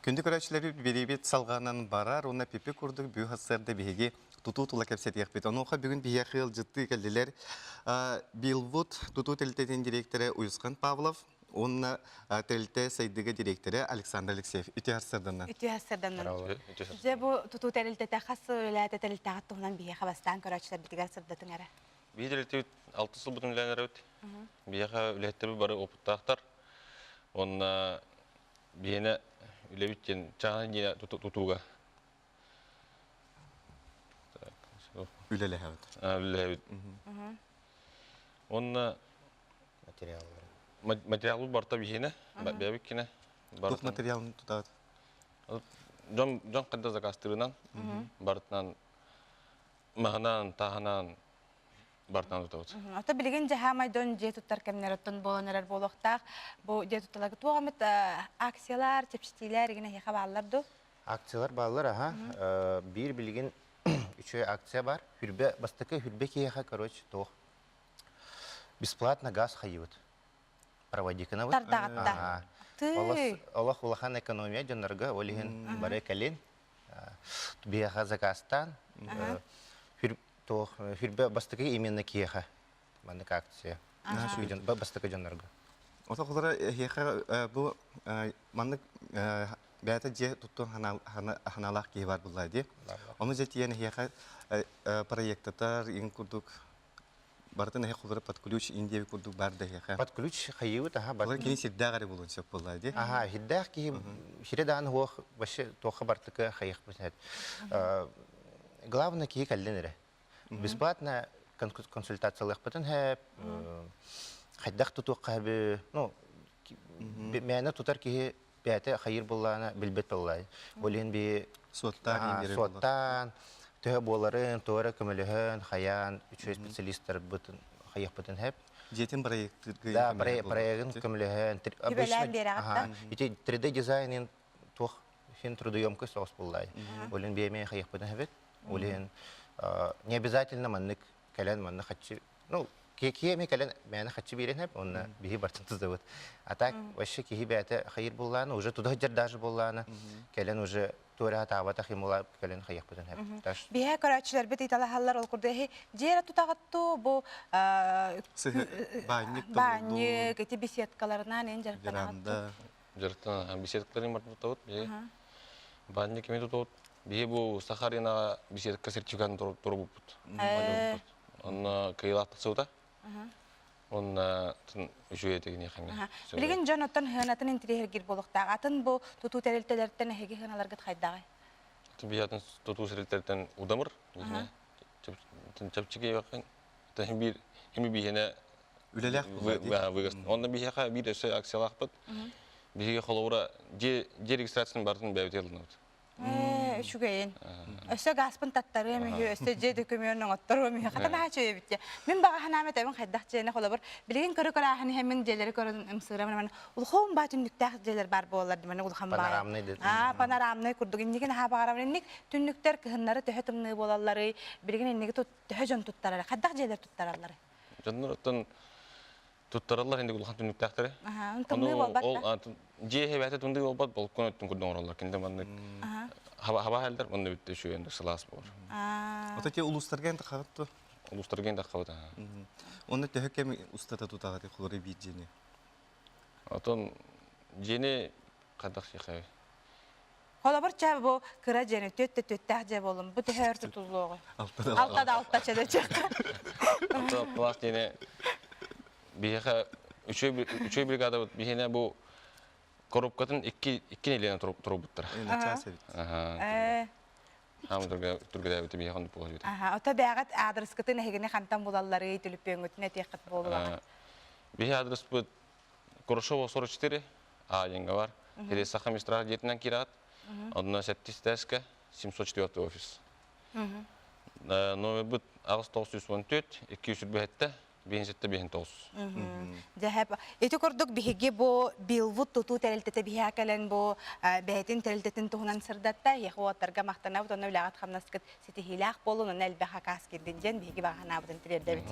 Күндү көрөөччүлэрбит бириибит салҕанан барар уонна пипи курдук бү сарсыарда биһиги тутуу тула кэпсэтиэхпит. Онуоха бүгүн биһиэхэ ыалдьыттыы кэллилэр Билвуд тутуу тэрилтэтин дириэктэрэ Уйусхан Павлов уонна тэрилтэ сайдыыга дириэктэрэ Александр Алексеев. Үтүө сарсыарданнан. Үтүө сарсыарданнан. Дьэ бу тутуу тэрилтэтэ хас сыл үлэлээтэ тэрилтэҕит туһунан биһиэхэ бастаан көрөөччүлэрбитигэр сырдатыҥ эрэ. Биһи тэрилтэбит алты сылбытын үлэлээн эрэбит. Биһиэхэ үлэһиттэрбит бары опыттаахтар. Уонна Биһиэнэ үлэбит диэн чааһын дьиэ тутууга. Үлэлэһэбит. Үлэлэһэбит. Уонна материаллары. Материалбыт барыта биһиэнэ, бэйэбит кинэ. Туох материалын тутаат? Дьон дьон хайда заказтыырынан барытынан маһынан, тааһынан бартан тутабыт. Ото билигин дьаһаамай дьон дьиэ туттар кэмнэр оттон буолан эрэр буолуохтаах. Бу дьиэ тутталарга туох эмит акциялар, чэпчэтиилэр игин эһиэхэ бааллар дуу? Акциялар бааллар, аха. Биир билигин үчүгэй акция бар. Хүрбэ, бастакы хүрбэ киһиэхэ, короче, туох бесплатно газ хайыбыт. Проводикынабыт. Тардаҕатта. Тыы. Олох улахан экономия дьоннорго, ол иһин бары кэлин. Биһиэхэ заказтаан туох хүрбэ бастакы именно киэхэ маннык акция бастакы дьоннорго. Ото холора эһиэхэ бу маннык бэйэтэ дьиэ туттуон ханаалаах киһи бар булла дии. Ону дьэ тиийэн эһиэхэ проектатар иҥ курдук барытын эһи холора под ключ индия курдук бар да эһиэхэ. Под ключ хайыыбыт аха бар. Кини сирдээх эрэ буолуон сөп буолла дии. Аха сирдээх киһи сире даан хуох вообще туохха бартыкы хайыхпыт. Главное киһи кэллин эрэ. Бесплатно консультациялыахпытын хэп, хайдах тутуохха хэби, ну, мээнэ тутар киһи бэйэтэ хайыр буоллаана билбэт буоллаай. Ол иһин би суоттаан суоттаан, төһө буоларын, туора көмөлөһөн, хайаан, үчүгэй специалисттарбытын хайыахпытын хэп. Дьиэтин проектыргы Да, проегын көмөлөһөн. Үбэлээн биэрэҕиттэн. Ити 3D дизайнын туох син трудоемкость соҕус буоллаай. Ол иһин биэмэ хайыахпытын хэбит. Ол иһин не обязательно маннык кэлэн манна хаччы ну киһи эми кэлэн мээнэ хаччы биэрэн хэп онно биһи бартын тызабыт. А так вообще киһи бэйэтэ хайыр буоллаана уже туда сылдьар даже буоллаана кэлэн уже туора таабатах имула кэлэн хайыахпытын хэп. Биһэ көрөөччүлэрбит ыйталаһаллар ол курдук эһи дьиэрэ тутаҕыттуу бу баанньык баанньык ити беседкаларынан эн дьарыктанаҕыттуу Дьарыктана беседкаларын тутабыт биһи баанньык кими тутабыт биһи бу Сахаринаҕа беседка сертификатын турбуппут. Онно кыайыылаах тахсыбыта. Онно үчүгэй этигини ханна. Билигин дьон оттон хыанатын интириэһиргиир буолуохтаах. Атын бу тутуу тэрилтэлэриттэн эһиги хыаналаргыт хайдаҕай? Биһи атын тутуу тэрилтэлэриттэн удамыр. Чэпчэки биир хими биһиэнэ үлэлээх выгас. Онно биһиэхэ биир өссө акциялаахпыт. Биһиги холобура дьиэ дьиэ регистрациятын барытын бэйэбит ылынабыт. Ээ, үчүгэйин. Өссө гааспын таттарыам үһү, өссө дьиэ дөкүмүөн оҥотторуом үһү. Хата наһаа үчүгэй эбит дии. Мин баҕа санаам этэбин хайдах дьиэни холобур билигин көрө көрөөһүн иһэммин дьиэлэри көрөн ымсыырамын маны улахан баа түннүктээх дьиэлэр баар буолаллар дии маны улахан баа. Панорамный да. Аа, панорамный курдук. Инники наһаа баҕарабын. Инник түннүктэр кыһыннары төһө тымныы буолалларый? Билигин инники төһө дьон туттарар? Хайдах дьиэлэр туттаралларый? Дьоннор оттон туттараллар инде улахан түннүктээхтэри. Тымныы буолбат да? Дьиэ эбээтэ тымныы буолбат, балкон өттүн курдук оҥороллор. Кинилэр маннык хаба хәлдер, онно бүттэ үчүгэй сылаас буолар. Ото те улуустарга эн тахабыт ту? Улуустарга эн тахабыт. Онно төһө кэм устата тутаҕыт холору биир дьиэни? Отон дьиэни хайдах сиэхэ Холобур, чэ бу кыра дьиэни түөттэ түөттээх дьиэ буоллун. Бу төһө өр тутуллуоҕуй? Алта да алта чэ чэ. Алта алталаах диэни биһиэхэ үчүгэй үчүгэй бригадабыт биһиэнэ бу коробкатын икки икки нэдиэлэнэн турбуттара. Начаас эбит. Аха. Хаам түргэтээбити биһиэхэ оннук буолар Аха, ото бэҕэт аадырыскытын эһигини хантан булалларый, түлүпүөҥҥүтүн этиэххит буолуоҕа. Биһи аадырыспыт Курашова 44 А диэҥҥэ бар. Или Саха Мистрах дьиэтинэн киирэҕит. Онно сэттис этээскэ 704 офис. Номербыт 8914 227 579. Дьэһэп. Ити курдук биһиги бу Билвуд тутуу тэрилтэтэ биһиэхэ кэлэн бу бэйэтин тэрилтэтин туһунан сырдатта. Эһиэхэ уолаттарга махтанабыт уонна үлэҕит хамнаскыт ситиһиилээх буолун, уонна элбэх акаас киирдин диэн биһиги баҕа санаабытын тириэрдэбит.